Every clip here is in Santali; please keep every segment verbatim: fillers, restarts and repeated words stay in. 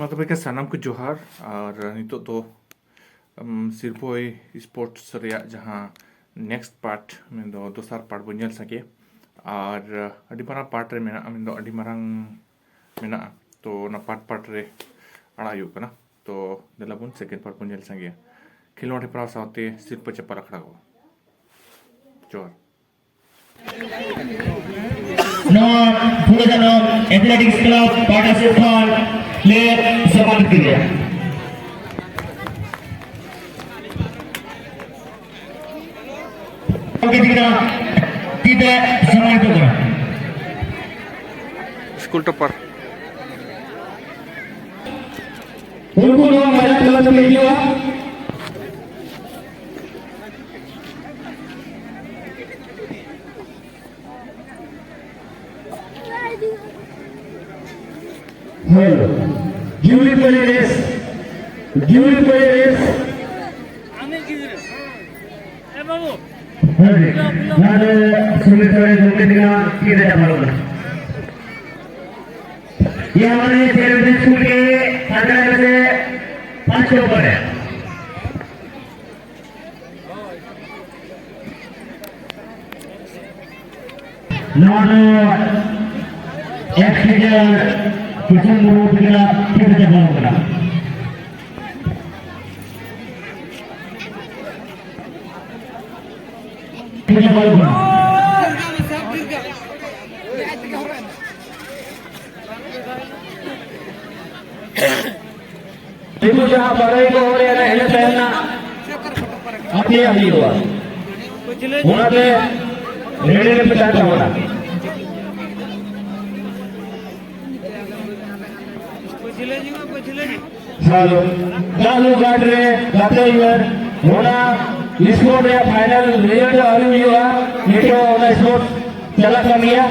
ᱢᱟ ᱛᱚᱵᱮ ᱠᱷᱟᱱ ᱥᱟᱱᱟᱢ ᱠᱚ ᱡᱚᱦᱟᱨ᱾ ᱟᱨ ᱱᱤᱛᱚᱜ ᱫᱚ, ᱩᱢ, ᱥᱤᱨᱯᱳᱭ ᱥᱯᱳᱨᱴᱥ ᱨᱮᱭᱟᱜ ᱡᱟᱦᱟᱸ ᱱᱮᱠᱥᱴ ᱯᱟᱨᱴ, ᱢᱮᱱᱫᱚ ᱫᱚᱥᱟᱨ ᱯᱟᱨᱴ ᱵᱚᱱ ᱧᱮᱞ ᱥᱟᱸᱜᱮᱭᱟ᱾ ᱟᱨ ᱟᱹᱰᱤ ᱢᱟᱨᱟᱝ ᱯᱟᱨᱴ ᱨᱮ ᱢᱮᱱᱟᱜᱼᱟ, ᱢᱮᱱᱫᱚ ᱟᱹᱰᱤ ᱢᱟᱨᱟᱝ ᱢᱮᱱᱟᱜᱼᱟ᱾ ᱛᱚ ᱚᱱᱟ ᱯᱟᱨᱴ ᱯᱟᱨᱴ ᱨᱮ ᱟᱲᱟᱜ ᱦᱩᱭᱩᱜ ᱠᱟᱱᱟ᱾ ᱛᱚ ᱫᱮᱞᱟ ᱵᱚᱱ ᱥᱮᱠᱮᱱᱰ ᱯᱟᱨᱴ ᱵᱚᱱ ᱧᱮᱞ ᱥᱟᱸᱜᱮᱭᱟ᱾ ᱠᱷᱮᱞᱳᱰ ᱦᱮᱯᱨᱟᱣ ᱥᱟᱶᱛᱮ ᱥᱤᱨᱯᱟᱹ ᱪᱟᱯᱟᱞ ᱟᱠᱷᱲᱟ ᱠᱚ᱾ ᱡᱚᱦᱟᱨ᱾ ᱱᱚᱣᱟ ᱯᱷᱩᱞᱳ ᱡᱷᱟᱱᱚ ᱮᱛᱷᱞᱮᱴᱤᱠᱥ ᱠᱞᱟᱵᱽ ᱯᱟᱦᱴᱟ ᱥᱮᱫ ᱠᱷᱚᱱ ᱞᱮ ᱥᱚᱢᱢᱟᱱᱤᱛ ᱠᱮᱫᱮᱭᱟ᱾ ᱜᱚᱢᱠᱮ ᱛᱤᱠᱤᱱᱟᱜ ᱛᱤ ᱛᱮ ᱥᱚᱢᱢᱟᱱᱤᱛ ᱠᱟᱱᱟ᱾ ᱥᱠᱩᱞ ᱴᱚᱯᱟᱨ᱾ ᱩᱱᱠᱩ ᱱᱚᱣᱟ ᱢᱟᱭᱟᱢ ᱛᱟᱞᱟ ᱛᱮᱠᱚ ᱦᱤᱡᱩᱜᱼᱟ᱾ ᱦᱳᱭ᱾ ᱡᱤᱣᱤ ᱯᱟᱹᱨᱤ ᱨᱮᱥ, ᱡᱤᱣᱤ ᱯᱟᱹᱨᱤ ᱨᱮᱥ᱾ ᱦᱳᱭ᱾ ᱱᱚᱣᱟ ᱫᱚ ᱥᱩᱢᱤᱛ ᱥᱚᱨᱮᱱ ᱜᱚᱢᱠᱮ ᱛᱤᱠᱤᱱᱟᱜ ᱛᱤ ᱨᱮ ᱪᱟᱯᱟᱞᱚᱜ ᱠᱟᱱᱟ᱾ ये हमारे सेलिब्रेशन के अंदर में से पांच नंबर है। ᱱᱚᱣᱟ ᱫᱚ ᱮᱠᱥ ᱢᱮᱡᱚᱨ ᱠᱤᱥᱩᱱ ᱢᱩᱨᱢᱩ ᱛᱟᱹᱠᱤᱱᱟᱜ ᱛᱤ ᱨᱮ ᱪᱟᱯᱟᱞᱚᱜ ᱠᱟᱱᱟ᱾ ᱛᱤ ᱨᱮ ᱪᱟᱯᱟᱞᱚᱜ ᱠᱟᱱᱟ᱾ ᱫᱤᱠᱩ ᱡᱟᱦᱟᱸ ᱵᱟᱲᱟᱭ ᱠᱚ ᱦᱚᱲ ᱮᱱᱟ, ᱤᱱᱟᱹ ᱛᱟᱭᱚᱢ ᱱᱟ ᱟᱯᱮᱭᱟᱜ ᱦᱩᱭᱩᱜᱼᱟ᱾ ᱚᱱᱟᱛᱮ ᱨᱮᱰᱤ ᱨᱮᱯᱮ ᱛᱟᱦᱮᱱ ᱛᱟᱵᱚᱱᱟ᱾ ᱦᱮᱞᱳ, ᱪᱟᱞᱩ ᱜᱟᱲ ᱨᱮ ᱜᱟᱛᱮ ᱦᱩᱭᱩᱜᱼᱟ᱾ ᱚᱱᱟ ᱥᱯᱳᱨᱴ ᱨᱮᱭᱟᱜ ᱯᱷᱟᱭᱱᱟᱞ ᱨᱮᱡᱟᱞᱴ ᱟᱹᱣᱨᱤ ᱦᱩᱭᱩᱜᱼᱟ, ᱱᱤᱛᱚᱜ ᱚᱱᱟ ᱥᱯᱳᱨᱴ ᱪᱟᱞᱟᱜ ᱠᱟᱱ ᱜᱮᱭᱟ᱾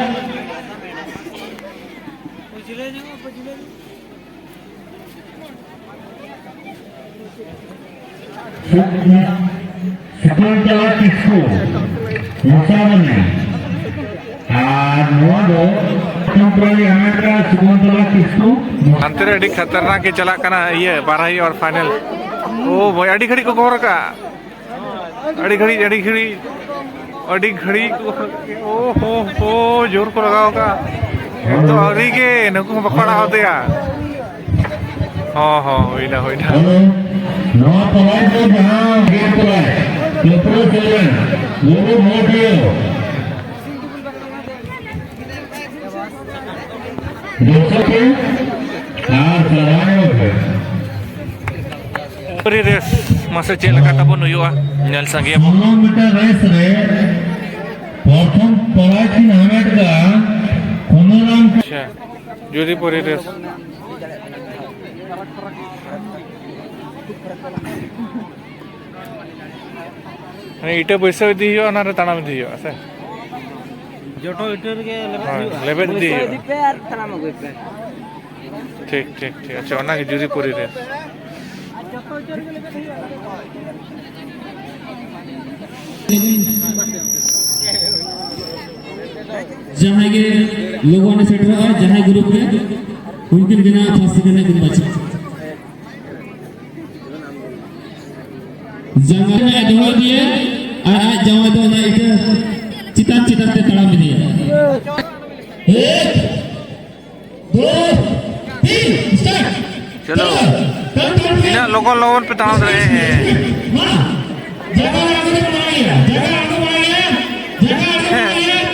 ᱥᱩᱠᱩᱞ ᱪᱟᱞᱟᱜ ᱠᱤᱥᱠᱩ, ᱢᱚᱥᱟᱵᱚᱱᱤ᱾ ᱟᱨ ᱱᱚᱣᱟ ᱫᱚ ᱯᱨᱟᱭᱤᱡᱽ ᱦᱟᱢᱮᱴ ᱠᱟᱜᱼᱟ ᱥᱩᱠᱩᱱᱛᱚᱞᱟ ᱠᱤᱥᱠᱩ᱾ ᱦᱟᱱᱛᱮ ᱨᱮ ᱟᱹᱰᱤ ᱠᱷᱟᱛᱟᱨᱱᱟᱠ ᱜᱮ ᱪᱟᱞᱟᱜ ᱠᱟᱱᱟ, ᱤᱭᱟᱹ, ᱵᱟᱨᱟᱦᱤ ᱟᱨ ᱯᱷᱟᱭᱱᱮᱞ᱾ ᱳ ᱵᱷᱟᱭ, ᱟᱹᱰᱤ ᱜᱷᱟᱹᱲᱤᱡ ᱠᱚ ᱜᱚᱦᱚᱨ ᱟᱠᱟᱫ᱾ ᱟᱹᱰᱤ ᱜᱷᱟᱹᱲᱤᱡ, ᱟᱹᱰᱤ ᱜᱷᱟᱹᱲᱤᱡ, ᱟᱹᱰᱤ ᱜᱷᱟᱹᱲᱤᱡ᱾ ᱳ ᱦᱳ ᱦᱳ, ᱡᱳᱨ ᱠᱚ ᱞᱟᱜᱟᱣ ᱟᱠᱟᱫ᱾ ᱮᱠᱫᱚᱢ ᱟᱹᱣᱨᱤ ᱜᱮ, ᱱᱩᱠᱩ ᱦᱚᱸ ᱵᱟᱠᱚ ᱟᱲᱟᱜ ᱦᱚᱫᱮᱭᱟ᱾ ᱦᱚᱸ ᱦᱚᱸ, ᱦᱩᱭᱱᱟ, ᱦᱩᱭᱱᱟ᱾ ᱦᱮᱞᱳ, ᱱᱚᱣᱟ ᱯᱚᱞᱟᱭ ᱫᱚ ᱡᱟᱦᱟᱸ ᱜᱮᱢ ᱯᱚᱞᱟᱭ, ᱛᱨᱤᱯᱩᱨᱟ ᱥᱮᱞᱮᱱ, ᱜᱩᱨᱩ ᱵᱷᱳᱴ ᱦᱩᱭᱩᱜ᱾ ᱡᱚᱛᱚ ᱠᱚ ᱟᱨ ᱥᱟᱨᱦᱟᱣ ᱯᱮ᱾ ᱯᱩᱨᱤ ᱨᱮᱥ ᱢᱟᱥᱮ ᱪᱮᱫ ᱞᱮᱠᱟ ᱛᱟᱵᱚᱱ ᱦᱩᱭᱩᱜᱼᱟ, ᱧᱮᱞ ᱥᱟᱸᱜᱮᱭᱟᱵᱚᱱ᱾ ᱥᱳᱞᱳ ᱢᱤᱴᱟᱨ ᱨᱮᱥ ᱨᱮ ᱯᱨᱚᱛᱷᱚᱢ ᱯᱨᱟᱭᱤᱡᱽ ᱠᱤᱱ ᱦᱟᱢᱮᱴ ᱠᱟᱜᱼᱟ ᱠᱚᱢᱚᱞᱟᱢ᱾ ᱟᱪᱪᱷᱟ, ᱡᱩᱨᱤ ᱯᱩᱨᱤ ᱨᱮᱥ᱾ ᱢᱟᱱᱮ ᱤᱴᱟᱹ ᱵᱟᱹᱭᱥᱟᱹᱣ ᱤᱫᱤ ᱦᱩᱭᱩᱜᱼᱟ, ᱚᱱᱟᱨᱮ ᱛᱟᱲᱟᱢ ᱤᱫᱤ ᱦᱩᱭᱩᱜᱼᱟ ᱥᱮ? ᱡᱚᱴᱚ ᱤᱴᱟᱹ ᱨᱮᱜᱮ ᱞᱮᱵᱮᱫ ᱦᱳᱭ, ᱦᱩᱭᱩᱜᱼᱟ᱾ ᱞᱮᱵᱮᱫ ᱤᱫᱤ ᱵᱟᱹᱭᱥᱟᱹᱣ ᱦᱩᱭᱩᱜᱼᱟ᱾ ᱤᱫᱤ ᱯᱮ ᱟᱨ ᱛᱟᱲᱟᱢ ᱟᱹᱜᱩᱭ ᱯᱮ᱾ ᱴᱷᱤᱠ, ᱴᱷᱤᱠ, ᱴᱷᱤᱠ᱾ ᱟᱪᱪᱷᱟ, ᱚᱱᱟᱜᱮ ᱡᱩᱨᱤ ᱯᱩᱨᱤ ᱨᱮ᱾ ᱡᱟᱦᱟᱸᱭ ᱜᱮ ᱞᱚᱜᱚᱱ ᱮ ᱥᱮᱴᱮᱨᱚᱜᱼᱟ, ᱡᱟᱦᱟᱸᱭ ᱜᱨᱩᱯ ᱜᱮ, ᱩᱱᱠᱤᱱ ᱜᱮ ᱱᱟᱜ ᱯᱷᱟᱥᱴ ᱥᱮᱠᱮᱱᱰ ᱨᱮ ᱠᱤᱱ ᱵᱟᱪᱷᱟᱜᱼᱟ᱾ ᱡᱟᱸᱜᱟ ᱨᱮᱱᱟᱜ ᱫᱚᱦᱚ ᱤᱫᱤᱭᱟ ᱟᱨ ᱟᱡ ᱡᱟᱶᱟᱭ ᱫᱚ ᱚᱱᱟ ᱤᱴᱟᱹ ᱪᱮᱛᱟᱱ ᱪᱮᱛᱟᱱ ᱛᱮ ᱛᱟᱲᱟᱢ ᱤᱫᱤᱭᱟ᱾ ᱮᱠ, ᱫᱩ, ᱛᱤᱱ, start᱾ ᱪᱚᱞᱚ᱾ ᱛᱤᱱᱟᱹᱜ ᱞᱚᱜᱚᱱ ᱞᱚᱜᱚᱱ ᱯᱮ ᱛᱟᱲᱟᱢ ᱫᱟᱲᱮᱭᱟᱜᱼᱟ᱾ ᱢᱟ, ᱡᱟᱸᱜᱟ ᱟᱬᱜᱚ ᱫᱚ ᱵᱟᱝ ᱦᱩᱭᱩᱜᱼᱟ, ᱡᱟᱸᱜᱟ ᱟᱬᱜᱚ ᱵᱟᱝ ᱦᱩᱭᱩᱜᱼᱟ, ᱡᱟᱸᱜᱟ ᱟᱬᱜᱚ ᱵᱟᱝ ᱦᱩᱭᱩᱜᱼᱟ᱾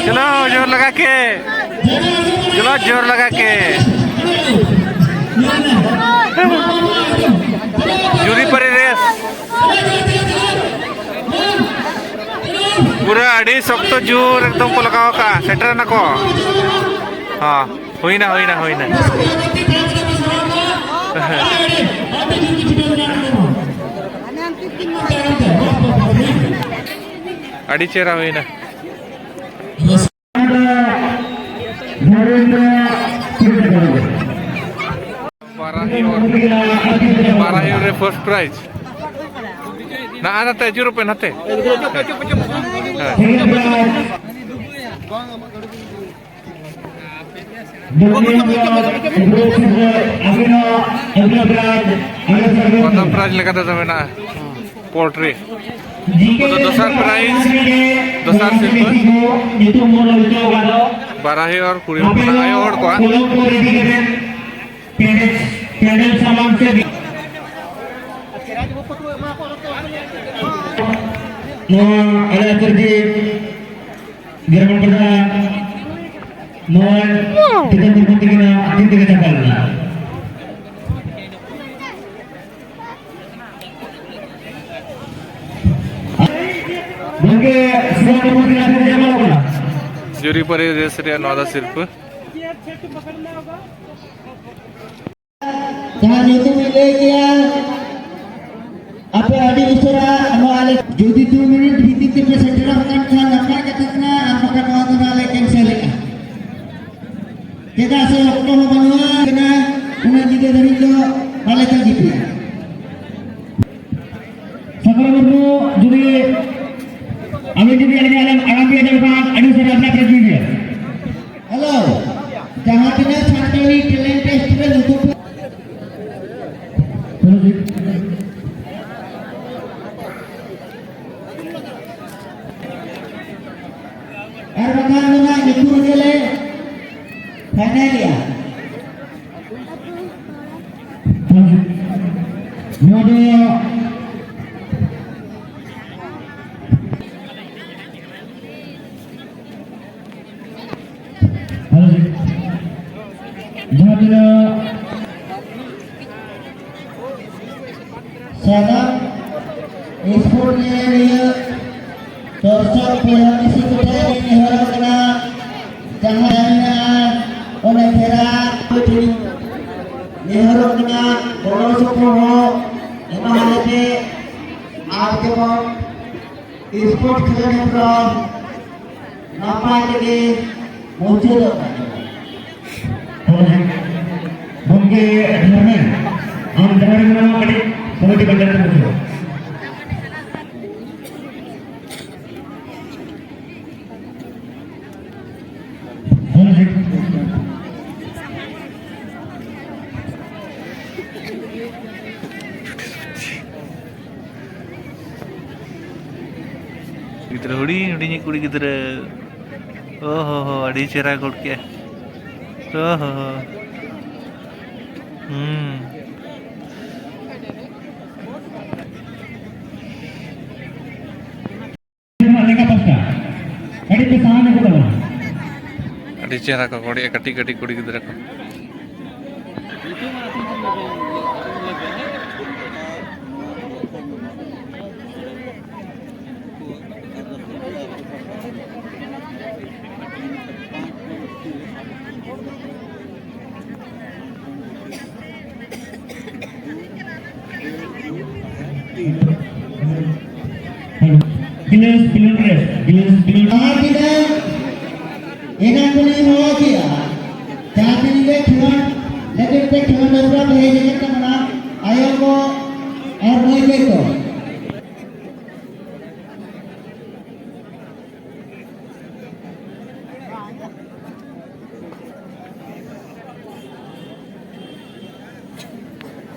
ᱪᱚᱞᱚ, ᱡᱳᱨ ᱞᱟᱜᱟ ᱠᱮ᱾ ᱪᱚᱞᱚ, ᱡᱳᱨ ᱞᱟᱜᱟ ᱠᱮ᱾ ᱡᱩᱨᱤ ᱯᱟᱹᱨᱤ ᱨᱮᱥ᱾ ᱯᱩᱨᱟᱹ ᱟᱹᱰᱤ ᱥᱚᱠᱛᱚ ᱡᱳᱨ ᱮᱠᱫᱚᱢ ᱠᱚ ᱞᱟᱜᱟᱣ ᱟᱠᱟᱫᱼᱟ, ᱥᱮᱴᱮᱨ ᱮᱱᱟ ᱠᱚ᱾ ᱦᱚᱸ, ᱦᱩᱭᱱᱟ, ᱦᱩᱭᱱᱟ, ᱦᱩᱭᱱᱟ᱾ ᱟᱹᱰᱤ ᱪᱮᱦᱨᱟ ᱦᱩᱭᱱᱟ᱾ ᱵᱟᱨᱟᱦᱤ ᱨᱮ ᱯᱷᱟᱨᱥᱴ ᱯᱨᱟᱭᱤᱡᱽ᱾ ᱱᱟ, ᱱᱟᱛᱮ ᱟᱹᱪᱩᱨᱚᱜ ᱯᱮ, ᱱᱟᱛᱮ᱾ ᱦᱮᱸ᱾ ᱯᱨᱚᱛᱷᱚᱢ ᱯᱨᱟᱭᱤᱡᱽ ᱞᱮᱠᱟ ᱛᱮᱫᱚ ᱢᱮᱱᱟᱜᱼᱟ ᱯᱳᱞᱴᱨᱤ᱾ ᱩᱱᱠᱩ ᱫᱚ ᱫᱚᱥᱟᱨ ᱯᱨᱟᱭᱤᱡᱽ, ᱫᱚᱥᱟᱨ ᱥᱤᱨᱯᱟᱹ᱾ ᱵᱟᱨᱟᱦᱤ ᱟᱨ ᱠᱩᱲᱤ ᱦᱚᱯᱚᱱᱟᱜ ᱟᱭᱳ ᱦᱚᱲ ᱠᱚᱣᱟᱜ᱾ ᱱᱚᱣᱟ ᱟᱞᱮ ᱟᱹᱛᱩ ᱨᱮᱜᱮ ᱜᱤᱨᱟᱹ ᱵᱚᱱ ᱯᱟᱲᱟᱜᱼᱟ᱾ ᱱᱚᱣᱟ ᱛᱤᱨᱞᱟᱹ ᱦᱚᱯᱚᱱ ᱛᱟᱹᱠᱤᱱᱟᱜ ᱛᱤ ᱛᱮᱜᱮ ᱪᱟᱯᱟᱞ ᱞᱮᱱᱟ᱾ ᱜᱚᱢᱠᱮ, ᱥᱤᱨᱟᱡᱽ ᱵᱟᱹᱵᱩ ᱛᱟᱹᱠᱤᱱᱟᱜ ᱛᱤ ᱛᱮ ᱪᱟᱯᱟᱞ ᱠᱟᱱᱟ᱾ ᱡᱩᱨᱤ ᱯᱟᱹᱨᱤ ᱨᱮᱥ ᱨᱮᱭᱟᱜ ᱱᱚᱣᱟ ᱫᱚ ᱥᱤᱨᱯᱟᱹ᱾ ᱡᱟᱦᱟᱸ ᱧᱩᱛᱩᱢ ᱤᱧ ᱞᱟᱹᱭ ᱠᱮᱜᱼᱟ, ᱟᱯᱮ ᱟᱹᱰᱤ ᱩᱥᱟᱹᱨᱟ ᱱᱚᱣᱟ ᱟᱞᱮ ᱡᱩᱫᱤ ᱫᱩ ᱢᱤᱱᱤᱴ ᱵᱷᱤᱛᱤᱨ ᱛᱮᱯᱮ ᱥᱮᱴᱮᱨᱚᱜ ᱠᱟᱱ ᱠᱷᱟᱱ ᱱᱟᱯᱟᱭ ᱠᱟᱛᱷᱟ ᱠᱟᱱᱟ, ᱟᱨ ᱵᱟᱠᱷᱟᱱ ᱱᱚᱣᱟ ᱫᱚ ᱱᱟᱜ ᱞᱮ ᱠᱮᱱᱥᱮᱞᱮᱫᱼᱟ᱾ ᱪᱮᱫᱟᱜ ᱥᱮ ᱚᱠᱛᱚ ᱦᱚᱸ ᱵᱟᱹᱱᱩᱜᱼᱟ, ᱠᱟᱱᱟ, ᱩᱱᱟᱹᱜ ᱧᱤᱫᱟᱹ ᱫᱷᱟᱹᱵᱤᱡ ᱫᱚ ᱵᱟᱞᱮ ᱛᱟᱺᱜᱤ ᱯᱮᱭᱟ᱾ ᱥᱟᱠᱨᱟ ᱢᱩᱨᱢᱩ, ᱡᱩᱫᱤ ᱟᱵᱤᱱ ᱡᱩᱫᱤ ᱟᱹᱞᱤᱧᱟᱜ ᱟᱲᱟᱝ ᱵᱤᱱ ᱟᱸᱡᱚᱢ ᱠᱷᱟᱱ, ᱟᱹᱰᱤ ᱩᱥᱟᱹᱨᱟ ᱟᱵᱤᱱᱟᱜ ᱯᱨᱮᱥ ᱢᱤᱴ ᱨᱮ᱾ ᱦᱮᱞᱳ, ᱡᱟᱦᱟᱸ ᱛᱤᱱᱟᱹᱜ ᱥᱟᱱᱛᱟᱲᱤ ᱴᱮᱞᱮᱱᱴ ᱴᱮᱥᱴ ᱨᱮ ᱱᱩᱠᱩ ᱠᱚ ᱟᱨ ᱵᱟᱠᱷᱟᱱ ᱫᱚ ᱱᱟᱜ ᱧᱩᱛᱩᱢ ᱨᱮᱜᱮ ᱞᱮ ᱯᱷᱟᱭᱱᱟᱞᱮᱜᱼᱟ᱾ ᱱᱚᱣᱟ ᱫᱚ ᱡᱟᱦᱟᱸ ᱛᱤᱱᱟᱹᱜ ᱥᱟᱱᱟᱢ ᱥᱯᱳᱨᱴ ᱧᱮᱧᱮᱞᱤᱭᱟᱹ ᱫᱚᱨᱥᱚᱠ ᱵᱚᱭᱦᱟ ᱢᱤᱥᱤ ᱠᱚᱴᱷᱮᱱ ᱱᱮᱦᱚᱨᱚᱜ ᱠᱟᱱᱟ, ᱡᱟᱦᱟᱸ ᱢᱮᱱᱟᱜᱼᱟ ᱚᱱᱟ ᱜᱷᱮᱨᱟ ᱱᱮᱦᱚᱨᱚᱜ ᱠᱟᱱᱟ, ᱜᱚᱲᱚ ᱥᱚᱯᱚᱦᱚᱫ ᱮᱢᱟ ᱞᱮᱯᱮ᱾ ᱟᱨ ᱡᱮᱢᱚᱱ ᱥᱯᱳᱨᱴ ᱠᱷᱮᱞᱳᱰ ᱦᱮᱯᱨᱟᱣ ᱱᱟᱯᱟᱭ ᱛᱮᱜᱮ ᱢᱩᱪᱟᱹᱫᱚᱜ ᱛᱟᱵᱚᱱᱟ᱾ ᱦᱳᱭ᱾ ᱜᱚᱢᱠᱮ ᱪᱮᱭᱟᱨᱢᱮᱱ, ᱟᱢ ᱡᱟᱦᱟᱸ ᱨᱮ ᱢᱮᱱᱟᱢᱟ ᱠᱟᱹᱴᱤᱡ ᱠᱚᱢᱤᱴᱤ ᱯᱟᱧᱪᱟᱭᱮᱛ ᱨᱮ ᱵᱩᱡᱷᱟᱹᱣ᱾ ᱦᱳᱭ᱾ ᱜᱤᱫᱽᱨᱟᱹ, ᱦᱩᱰᱤᱧ ᱦᱩᱰᱤᱧᱤᱡ ᱠᱩᱲᱤ ᱜᱤᱫᱽᱨᱟᱹ᱾ ᱳ ᱦᱳ ᱦᱳ, ᱟᱹᱰᱤ ᱪᱮᱦᱨᱟ ᱜᱚᱰ ᱠᱮᱜᱼᱟᱭ᱾ ᱳ ᱦᱳ ᱦᱳ᱾ ᱦᱩᱸ᱾ ᱞᱮᱸᱜᱟ ᱯᱟᱥᱴᱟ᱾ ᱟᱹᱰᱤ ᱯᱮ ᱥᱟᱦᱟ ᱧᱚᱜᱚᱜ ᱛᱟᱵᱚᱱᱟ᱾ ᱟᱹᱰᱤ ᱪᱮᱦᱨᱟ ᱠᱚ ᱜᱚᱰᱮᱜᱼᱟ, ᱠᱟᱹᱴᱤᱡ ᱠᱟᱹᱴᱤᱡ ᱠᱩᱲᱤ ᱜᱤᱫᱽᱨᱟᱹ ᱠᱚ᱾ ᱜᱤᱞᱟᱹᱥ ᱵᱤᱞᱚᱱ ᱨᱮ, ᱜᱤᱞᱟᱹᱥ ᱵᱤᱞᱚᱱ᱾ ᱞᱟᱦᱟ ᱠᱮᱫᱟ, ᱮᱱᱟᱝ ᱠᱷᱚᱱᱤᱧ ᱦᱚᱦᱚ ᱠᱮᱜᱼᱟ, ᱡᱟᱦᱟᱸ ᱛᱤᱱᱟᱹᱜ ᱜᱮ ᱠᱷᱮᱞᱳᱸᱰ ᱞᱟᱹᱜᱤᱫ ᱛᱮ ᱠᱷᱮᱞᱳᱸᱰ ᱦᱮᱯᱨᱟᱣ ᱛᱟᱦᱮᱸ ᱦᱤᱡᱩᱜ ᱠᱟᱱ ᱛᱟᱵᱚᱱᱟ, ᱟᱭᱳ ᱠᱚ ᱟᱨ ᱢᱟᱹᱭ ᱵᱤᱴᱤ ᱠᱚ᱾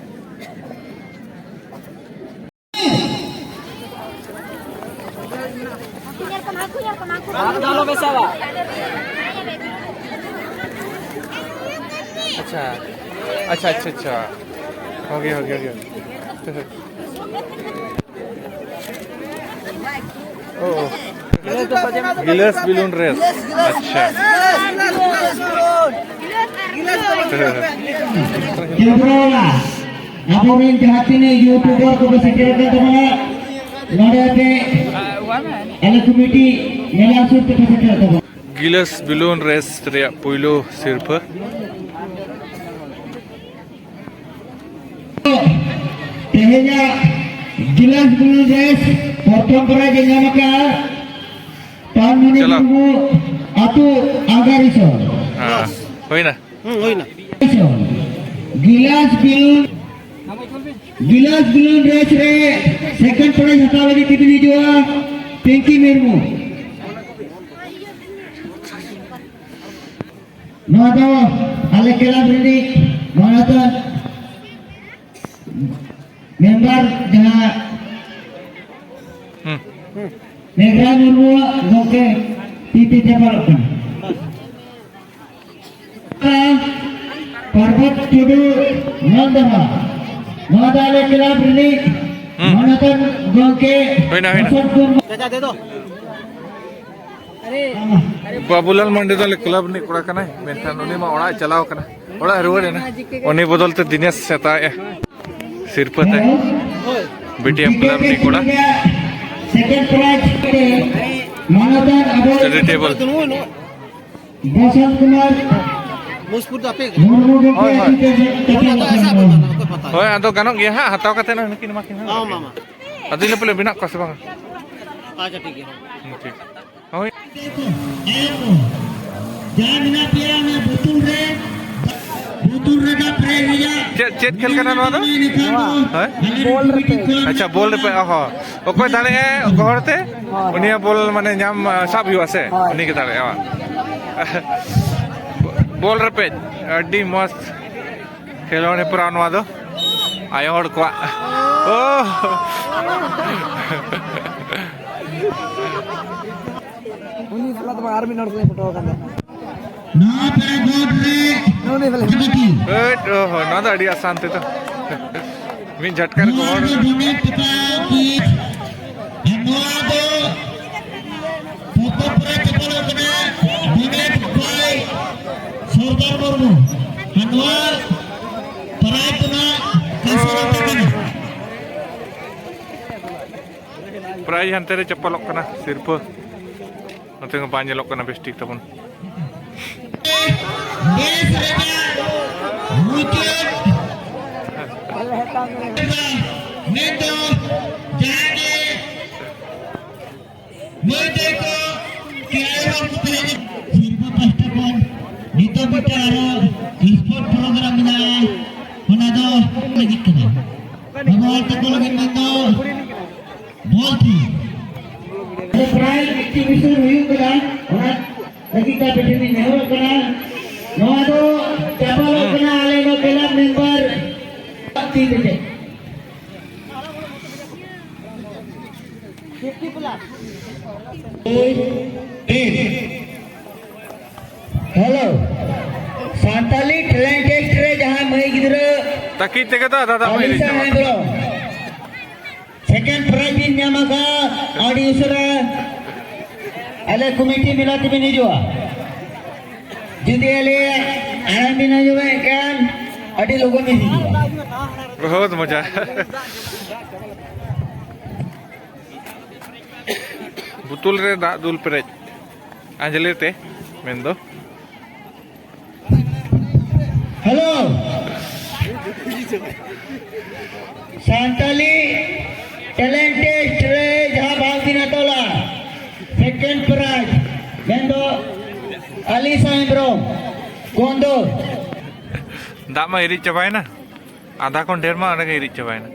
अच्छा, अच्छा, अच्छा, अच्छा। हो गया, हो गया, हो गया। ᱳ, ᱳ᱾ ᱜᱤᱞᱟᱹᱥ ᱵᱤᱞᱩᱱ ᱨᱮᱥ᱾ ᱟᱪᱪᱷᱟ᱾ ᱛᱤᱨᱤᱯᱩᱨᱟ ᱵᱟᱞᱟ, ᱟᱵᱚᱨᱮᱱ ᱡᱟᱦᱟᱸ ᱛᱤᱱᱟᱹᱜ ᱭᱩᱴᱩᱵᱟᱨ ᱠᱚᱠᱚ ᱥᱮᱴᱮᱨ ᱟᱠᱟᱱ ᱛᱟᱵᱚᱱᱟ, ᱱᱚᱰᱮ ᱟᱯᱮ ᱟᱞᱮ ᱠᱚᱢᱤᱴᱤ ᱢᱮᱞᱟ ᱥᱩᱨ ᱛᱮᱯᱮ ᱥᱮᱴᱮᱨ ᱛᱟᱵᱚᱱᱟ᱾ ᱜᱤᱞᱟᱹᱥ ᱵᱤᱞᱩᱱ ᱨᱮᱥ ᱨᱮᱭᱟᱜ ᱯᱩᱭᱞᱩ ᱥᱤᱨᱯᱷᱟᱹ᱾ ᱛᱮᱦᱮᱧᱟᱜ ᱜᱤᱞᱟᱥ ᱵᱩᱞᱩᱝ ᱨᱮᱥ ᱯᱨᱚᱛᱷᱚᱢ ᱯᱨᱟᱭᱤᱡᱽ ᱮ ᱧᱟᱢ ᱟᱠᱟᱫᱼᱟ ᱯᱟᱱᱢᱩᱱᱤ ᱪᱟᱞᱟᱣ᱾ ᱢᱩᱨᱢᱩ, ᱟᱹᱛᱩ ᱟᱜᱟᱨᱤᱥᱚ᱾ ᱦᱮᱸ, ᱦᱩᱭᱱᱟ᱾ ᱦᱩᱸ, ᱦᱩᱭᱱᱟ᱾ ᱜᱤᱞᱟᱥ ᱵᱤᱞᱩᱱ, ᱜᱤᱞᱟᱥ ᱵᱤᱞᱩᱱ ᱨᱮᱥ ᱨᱮ ᱥᱮᱠᱮᱱᱰ ᱯᱨᱟᱭᱤᱡᱽ ᱦᱟᱛᱟᱣ ᱞᱟᱹᱜᱤᱫ ᱛᱤᱫᱤ ᱦᱤᱡᱩᱜᱼᱟ ᱯᱤᱝᱠᱤ ᱢᱩᱨᱢᱩ᱾ ᱱᱚᱣᱟ ᱫᱚ ᱟᱞᱮ ᱠᱞᱟᱵᱽ ᱨᱤᱱᱤᱡ ᱢᱟᱱᱚᱛᱟᱱ ᱢᱮᱢᱵᱟᱨ ᱡᱟᱦᱟᱸ ᱦᱩᱸ᱾ ᱢᱮᱜᱷᱨᱟ ᱢᱩᱨᱢᱩᱣᱟᱜ ᱜᱚᱢᱠᱮ ᱛᱤ ᱛᱮ ᱪᱟᱯᱟᱞᱚᱜ ᱠᱟᱱᱟ᱾ ᱯᱟᱨᱵᱚᱛ ᱴᱩᱰᱩ ᱱᱚᱱᱫᱚᱦᱟ, ᱱᱚᱣᱟ ᱫᱚ ᱟᱞᱮ ᱠᱞᱟᱵᱽ ᱨᱤᱱᱤᱡ ᱦᱩᱸ᱾ ᱢᱟᱱᱚᱛᱟᱱ ᱜᱚᱢᱠᱮ ᱦᱩᱭᱱᱟ, ᱦᱩᱭᱱᱟ᱾ ᱚᱥᱳᱠ ᱢᱩᱨᱢᱩ᱾ ᱵᱟᱵᱩᱞᱟᱞ ᱢᱟᱱᱰᱤ ᱫᱚ ᱟᱞᱮ ᱠᱞᱟᱵᱽ ᱨᱤᱱᱤᱡ ᱠᱚᱲᱟ ᱠᱟᱱᱟᱭ, ᱢᱮᱱᱠᱷᱟᱱ ᱩᱱᱤ ᱢᱟ ᱚᱲᱟᱜ ᱮ ᱪᱟᱞᱟᱣ ᱠᱟᱱᱟ, ᱚᱲᱟᱜ ᱮ ᱨᱩᱣᱟᱹᱲ ᱮᱱᱟ᱾ ᱩᱱᱤ ᱵᱚᱫᱚᱞ ᱛᱮ ᱫᱤᱱᱮᱥ ᱦᱟᱛᱟᱣᱮᱜᱼᱟ ᱥᱤᱨᱯᱟᱹ ᱛᱮ, ᱵᱤᱴᱤᱮᱢ ᱠᱞᱟᱵᱽ ᱨᱤᱱᱤᱡ ᱠᱚᱲᱟ᱾ ᱥᱮᱠᱮᱱᱰ ᱯᱨᱟᱭᱤᱡᱽ ᱛᱮ ᱢᱟᱱᱚᱛᱟᱱ ᱟᱵᱚ ᱥᱴᱟᱰᱤ ᱴᱮᱵᱚᱞ᱾ ᱵᱚᱥᱚᱱᱛ ᱠᱩᱢᱟᱨ ᱢᱩᱥᱯᱩᱨ ᱫᱚ ᱟᱯᱮ ᱜᱮ? ᱢᱩᱨᱢᱩ ᱜᱚᱢᱠᱮ ᱦᱳᱭ, ᱦᱳᱭ᱾ ᱛᱤ ᱛᱮ ᱦᱮᱡ ᱠᱟᱛᱮ ᱚᱠᱚᱭ ᱯᱟᱛᱟ ᱦᱮᱸ, ᱥᱮ ᱟᱯᱮ ᱯᱟᱛᱟ? ᱚᱠᱚᱭ ᱯᱟᱛᱟ? ᱦᱳᱭ, ᱟᱫᱚ ᱜᱟᱱᱚᱜ ᱜᱮᱭᱟ ᱦᱟᱸᱜ, ᱦᱟᱛᱟᱣ ᱠᱟᱛᱮ ᱱᱟᱜ ᱱᱩᱠᱤᱱ ᱮᱢᱟ ᱠᱤᱱ ᱦᱟᱸᱜ᱾ ᱦᱚᱸ, ᱢᱟ, ᱢᱟ᱾ ᱟᱫᱚ ᱤᱱᱟᱹ ᱯᱚᱨᱮ ᱵᱮᱱᱟᱜ ᱠᱚᱣᱟ ᱥᱮ ᱵᱟᱝ? ᱟᱪᱪᱷᱟ, ᱴᱷᱤᱠ ᱜᱮᱭᱟ, ᱦᱚᱸ᱾ ᱦᱩᱸ, ᱴᱷᱤᱠ᱾ ᱦᱳᱭ᱾ ᱡᱟ ᱢᱮᱱᱟᱜ ᱯᱮᱭᱟ ᱚᱱᱟ ᱵᱩᱛᱩᱞ ᱨᱮ, ᱵᱩᱛᱩᱞ ᱨᱮ ᱫᱟᱜ ᱯᱮᱨᱮᱡ ᱨᱮᱭᱟᱜ ᱪᱮᱫ, ᱪᱮᱫ ᱠᱷᱮᱞ ᱠᱟᱱᱟ ᱱᱚᱣᱟ ᱫᱚ? ᱦᱳᱭ? ᱵᱚᱞ ᱨᱮᱯᱮ᱾ ᱟᱪᱪᱷᱟ, ᱵᱚᱞ ᱨᱮᱯᱮ, ᱚ ᱦᱚᱸ᱾ ᱚᱠᱚᱭ ᱫᱟᱲᱮᱭᱟᱜᱼᱟᱭ ᱜᱚᱦᱚᱲ ᱛᱮ, ᱦᱳᱭ᱾ ᱩᱱᱤᱭᱟᱜ ᱵᱚᱞ ᱢᱟᱱᱮ ᱧᱟᱢ, ᱥᱟᱵ ᱦᱩᱭᱩᱜᱼᱟ ᱥᱮ? ᱦᱳᱭ᱾ ᱩᱱᱤ ᱜᱮ ᱫᱟᱲᱮᱭᱟᱜᱼᱟ, ᱵᱟᱝ? ᱵᱚᱞ ᱨᱮᱯᱮ, ᱟᱹᱰᱤ ᱢᱚᱡᱽ ᱠᱷᱮᱞᱳᱰ ᱦᱮᱯᱨᱟᱣ ᱱᱚᱣᱟ ᱫᱚ᱾ ᱟᱭᱳ ᱦᱚᱲ ᱠᱚᱣᱟᱜ᱾ ᱳ! ᱩᱱᱤ ᱥᱟᱞᱟᱜ ᱫᱚ ᱵᱟᱝ, ᱟᱨ ᱢᱤᱫ ᱦᱚᱲ ᱥᱟᱞᱟᱜ ᱯᱷᱳᱴᱳ ᱟᱠᱟᱱ ᱛᱟᱦᱮᱸᱱᱟ᱾ ᱱᱚᱣᱟ ᱯᱮᱲᱟ ᱜᱚᱰ ᱨᱮ ᱱᱚᱰᱮ ᱥᱟᱞᱟᱜ᱾ ᱦᱟᱹᱴ, ᱳ ᱦᱳ, ᱱᱚᱣᱟ ᱫᱚ ᱟᱹᱰᱤ ᱟᱥᱟᱱ ᱛᱮᱫᱚ᱾ ᱢᱤᱫ ᱡᱷᱟᱴᱠᱟ ᱨᱮ ᱱᱚᱣᱟ ᱜᱚᱦᱚᱲ᱾ ᱫᱚ ᱰᱚᱱᱮᱴ ᱴᱟᱠᱟ ᱠᱤ? ᱟᱨ ᱱᱚᱣᱟ ᱫᱚ ᱯᱚᱛᱚᱵ ᱨᱮ ᱪᱟᱯᱟᱞᱚᱜ ᱠᱟᱱᱟ, ᱰᱚᱱᱮᱴ ᱵᱟᱭ ᱥᱚᱨᱫᱟᱨ ᱢᱩᱨᱢᱩ᱾ ᱟᱨ ᱱᱚᱣᱟ ᱯᱨᱟᱭᱤᱡᱽ ᱫᱚ ᱱᱟᱜ ᱠᱟᱹᱥᱤ ᱨᱟᱢ ᱴᱟᱠᱟ ᱠᱟᱱᱟ᱾ ᱯᱨᱟᱭᱤᱡᱽ ᱦᱟᱱᱛᱮ ᱨᱮ ᱪᱟᱯᱟᱞᱚᱜ ᱠᱟᱱᱟ, ᱥᱤᱨᱯᱟᱹ᱾ ᱱᱚᱛᱮ ᱦᱚᱸ ᱵᱟᱝ ᱧᱮᱞᱚᱜ ᱠᱟᱱᱟ ᱵᱮᱥ ᱴᱷᱤᱠ ᱛᱟᱵᱚᱱ᱾ ᱵᱮᱥ ᱨᱮᱱᱟᱜ ᱢᱩᱪᱟᱹᱫ ᱢᱮᱱ ᱫᱚ ᱡᱟᱦᱟᱸ ᱜᱮ ᱢᱟᱹᱭ ᱛᱟᱠᱚ ᱠᱤ ᱟᱭᱳ ᱦᱚᱲ ᱠᱚ ᱛᱟᱦᱮᱸ ᱠᱟᱱᱟ᱾ ᱥᱤᱨᱯᱟᱹ ᱯᱟᱦᱴᱟ ᱠᱷᱚᱱ ᱱᱤᱛᱚᱜ ᱢᱤᱫᱴᱟᱝ ᱟᱨᱚ ᱥᱯᱳᱨᱴ ᱯᱨᱳᱜᱨᱟᱢ ᱢᱮᱱᱟᱜᱼᱟ, ᱚᱱᱟ ᱫᱚ ᱞᱟᱹᱜᱤᱫ ᱠᱟᱱᱟ᱾ ᱵᱟᱵᱟ ᱦᱚᱲ ᱛᱟᱠᱚ ᱞᱟᱹᱜᱤᱫ ᱢᱮᱱᱫᱚ ᱵᱚᱞ ᱛᱷᱤ᱾ ᱯᱨᱟᱭᱤᱡᱽ ᱰᱤᱥᱴᱨᱤᱵᱤᱭᱩᱥᱚᱱ ᱦᱩᱭᱩᱜ ᱠᱟᱱᱟ, ᱚᱱᱟ ᱞᱟᱹᱜᱤᱫ ᱛᱮ ᱟᱯᱮ ᱴᱷᱮᱱ ᱤᱧ ᱱᱮᱦᱚᱨᱚᱜ ᱠᱟᱱᱟ᱾ ᱱᱚᱣᱟ ᱫᱚ ᱪᱟᱯᱟᱞᱚᱜ ᱠᱟᱱᱟ ᱟᱞᱮ ᱱᱚᱣᱟ ᱠᱞᱟᱵᱽ ᱢᱮᱢᱵᱟᱨ ᱛᱤ ᱨᱮ᱾ Fifty plus. Hello, Santali talent test ᱨᱮ ᱡᱟᱦᱟᱸᱭ ᱢᱟᱹᱭ ᱜᱤᱫᱽᱨᱟᱹ ᱛᱟᱹᱠᱤᱡ ᱛᱮᱜᱮ ᱫᱚ ᱟᱫᱷᱟ ᱫᱟᱜ ᱢᱟ ᱟᱹᱞᱤᱥᱟ ᱦᱤᱨᱤᱡ ᱪᱟᱵᱟᱜ᱾ ᱦᱮᱢᱵᱨᱚᱢ ᱥᱮᱠᱮᱱᱰ ᱯᱨᱟᱭᱤᱡᱽ ᱵᱤᱱ ᱧᱟᱢ ᱟᱠᱟᱫ, ᱟᱹᱰᱤ ᱩᱥᱟᱹᱨᱟ ᱟᱞᱮ ᱠᱚᱢᱤᱴᱤ ᱢᱮᱞᱟ ᱛᱮᱵᱤᱱ ᱦᱤᱡᱩᱜᱼᱟ᱾ ᱡᱩᱫᱤ ᱟᱞᱮ ᱟᱲᱟᱝ ᱵᱤᱱ ᱟᱸᱡᱚᱢᱮᱫ ᱠᱷᱟᱱ, ᱟᱹᱰᱤ ᱞᱚᱜᱚᱱ ᱵᱤᱱ ᱦᱤᱡᱩᱜᱼᱟ᱾ ᱵᱚᱦᱩᱛ ᱢᱚᱡᱟ᱾ ᱵᱳᱛᱳᱞ ᱨᱮ ᱫᱟᱜ ᱫᱩᱞ ᱯᱮᱨᱮᱡ ᱟᱸᱡᱽᱞᱮ ᱛᱮ ᱢᱮᱱᱫᱚ᱾ ᱦᱮᱞᱳ, ᱥᱟᱱᱛᱟᱞᱤ ᱴᱮᱞᱮᱱᱴ ᱴᱮᱥᱴ ᱨᱮ ᱡᱟᱦᱟᱸ ᱵᱷᱟᱜᱽ ᱵᱤᱱ ᱦᱟᱛᱟᱣ ᱞᱟ, ᱥᱮᱠᱮᱱᱰ ᱯᱨᱟᱭᱤᱡᱽ ᱢᱮᱱᱫᱚ ᱟᱞᱤᱥᱟ ᱦᱮᱢᱵᱨᱚᱢ, ᱠᱚᱸᱫᱚᱨ᱾ ᱫᱟᱜ ᱢᱟ ᱦᱤᱨᱤᱡ ᱪᱟᱵᱟᱭᱮᱱᱟ, ᱟᱫᱷᱟ ᱠᱷᱚᱱ ᱰᱷᱮᱨ ᱢᱟ ᱚᱸᱰᱮ ᱜᱮ ᱦᱤᱨᱤᱡ ᱪᱟᱵᱟᱭᱮᱱᱟ᱾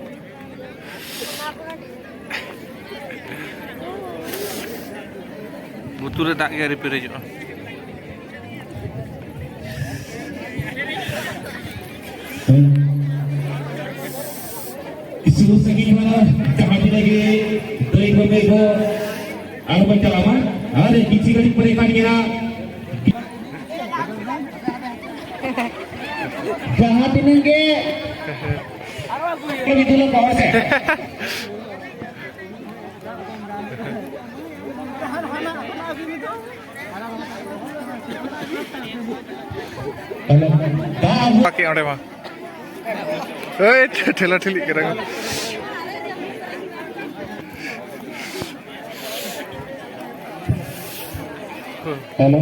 ᱵᱳᱛᱳᱞ ᱨᱮ ᱫᱟᱜ ᱜᱮ ᱟᱹᱣᱨᱤ ᱯᱮᱨᱮᱡᱚᱜᱼᱟ᱾ ᱥᱩᱨ ᱥᱟᱺᱜᱤᱧ ᱢᱟ ᱡᱟᱦᱟᱸ ᱛᱤᱱᱟᱹᱜ ᱜᱮ ᱫᱟᱹᱭ ᱠᱚ ᱜᱟᱹᱭ ᱠᱚ ᱟᱨ ᱵᱚᱱ ᱪᱟᱞᱟᱜ ᱢᱟ᱾ ᱟᱨ ᱠᱤᱪᱷᱩ ᱜᱷᱟᱹᱲᱤᱡ ᱯᱚᱨᱮ ᱠᱷᱟᱱ ᱜᱮ ᱦᱟᱸᱜ ᱡᱟᱦᱟᱸ ᱛᱤᱱᱟᱹᱜ ᱜᱮ ᱠᱟᱹᱢᱤ ᱫᱩᱞᱟᱹᱲ ᱠᱚ ᱦᱚᱲ ᱥᱮ᱾ ᱵᱟᱠᱤ ᱚᱸᱰᱮ ᱢᱟ᱾ ᱳᱭ, ᱴᱷᱮᱞᱟ ᱴᱷᱤᱞᱤᱜ ᱠᱟᱱᱟ ᱠᱚ᱾ ᱦᱮᱞᱳ᱾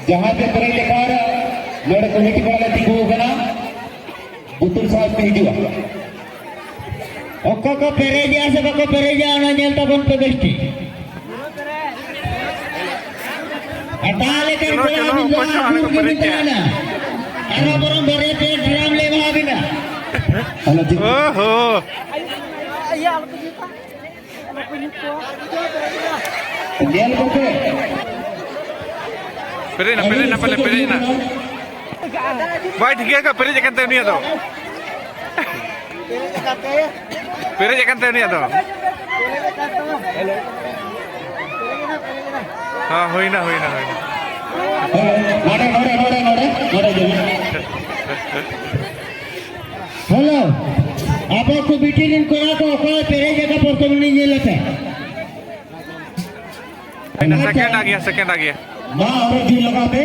ᱡᱟᱦᱟᱸ ᱛᱮ ᱯᱮᱨᱮᱡ ᱞᱮᱠᱷᱟᱱ ᱱᱚᱰᱮ ᱠᱚᱢᱤᱴᱤ ᱠᱚᱲᱟ ᱞᱮ ᱛᱤᱸᱜᱩ ᱟᱠᱟᱱᱟ᱾ ᱵᱳᱛᱳᱞ ᱥᱟᱶ ᱯᱮ ᱦᱤᱡᱩᱜᱼᱟ᱾ ᱚᱠᱚᱭ ᱠᱚ ᱯᱮᱨᱮᱡᱮᱜᱼᱟ ᱥᱮ ᱵᱟᱠᱚ ᱯᱮᱨᱮᱡᱮᱜᱼᱟ, ᱚᱱᱟ ᱧᱮᱞ ᱛᱟᱵᱚᱱ ᱯᱮ ᱵᱮᱥ ᱴᱷᱤᱠ᱾ ᱮᱴᱟᱜ ᱞᱮᱠᱟᱱ ᱪᱚᱞᱚ, ᱠᱚᱲᱟ ᱪᱚᱞᱚ, ᱟᱹᱵᱤᱱ ᱫᱚ ᱚᱠᱚᱭ ᱪᱚ ᱦᱟᱸᱰᱮ ᱠᱚ ᱫᱩᱲᱩᱵ ᱜᱮᱵᱤᱱ ᱯᱮᱨᱮᱡᱮᱜᱼᱟ᱾ ᱛᱟᱦᱮᱱᱟ᱾ ᱟᱨᱚ ᱵᱚᱨᱚᱝ ᱵᱟᱨᱭᱟ ᱯᱮᱭᱟ ᱰᱨᱟᱢ ᱞᱮ ᱮᱢᱟ ᱵᱤᱱᱟ᱾ ᱟᱞᱚ ᱪᱤᱱᱛᱟᱹ᱾ ᱳᱦᱳ᱾ ᱧᱮᱞ ᱠᱚᱯᱮ᱾ ᱯᱮᱨᱮᱡ ᱮᱱᱟ, ᱯᱮᱨᱮᱡ ᱮᱱᱟ, ᱯᱟᱞᱮ ᱯᱮᱨᱮᱡ ᱮᱱᱟ᱾ ᱵᱟᱭ ᱴᱷᱤᱠᱟᱹ ᱠᱟᱜ, ᱯᱮᱨᱮᱡ ᱟᱠᱟᱱ ᱛᱟᱭᱟ ᱩᱱᱤᱭᱟᱜ ᱫᱚ᱾ ᱯᱮᱨᱮᱡ ᱟᱠᱟᱱ ᱛᱟᱭᱟ ᱩᱱᱤᱭᱟᱜ ᱫᱚ᱾ ᱦᱮᱸ, ᱦᱩᱭᱱᱟ, ᱦᱩᱭᱱᱟ, ᱦᱩᱭᱱᱟ᱾ ᱱᱚᱰᱮ ᱱᱚᱰᱮ ᱱᱚᱰᱮ ᱱᱚᱰᱮ ᱱᱚᱰᱮ ᱡᱚᱢ᱾ ᱦᱮᱞᱳ, ᱟᱵᱚ ᱠᱚ ᱵᱤᱴᱤ ᱨᱮᱱ ᱠᱚᱲᱟ ᱠᱚ ᱚᱠᱚᱭ ᱯᱮᱨᱮᱡ ᱟᱠᱟ ᱯᱚᱨᱠᱚᱢ ᱞᱤᱧ ᱧᱮᱞ ᱟᱠᱟᱫ᱾ ᱦᱩᱭᱱᱟ, ᱥᱮᱠᱮᱱᱰ ᱟ ᱜᱮᱭᱟ, ᱥᱮᱠᱮᱱᱰ ᱟ ᱜᱮᱭᱟ᱾ ᱢᱟ ᱚᱨᱚ ᱡᱩ ᱞᱟᱜᱟᱣ ᱯᱮ᱾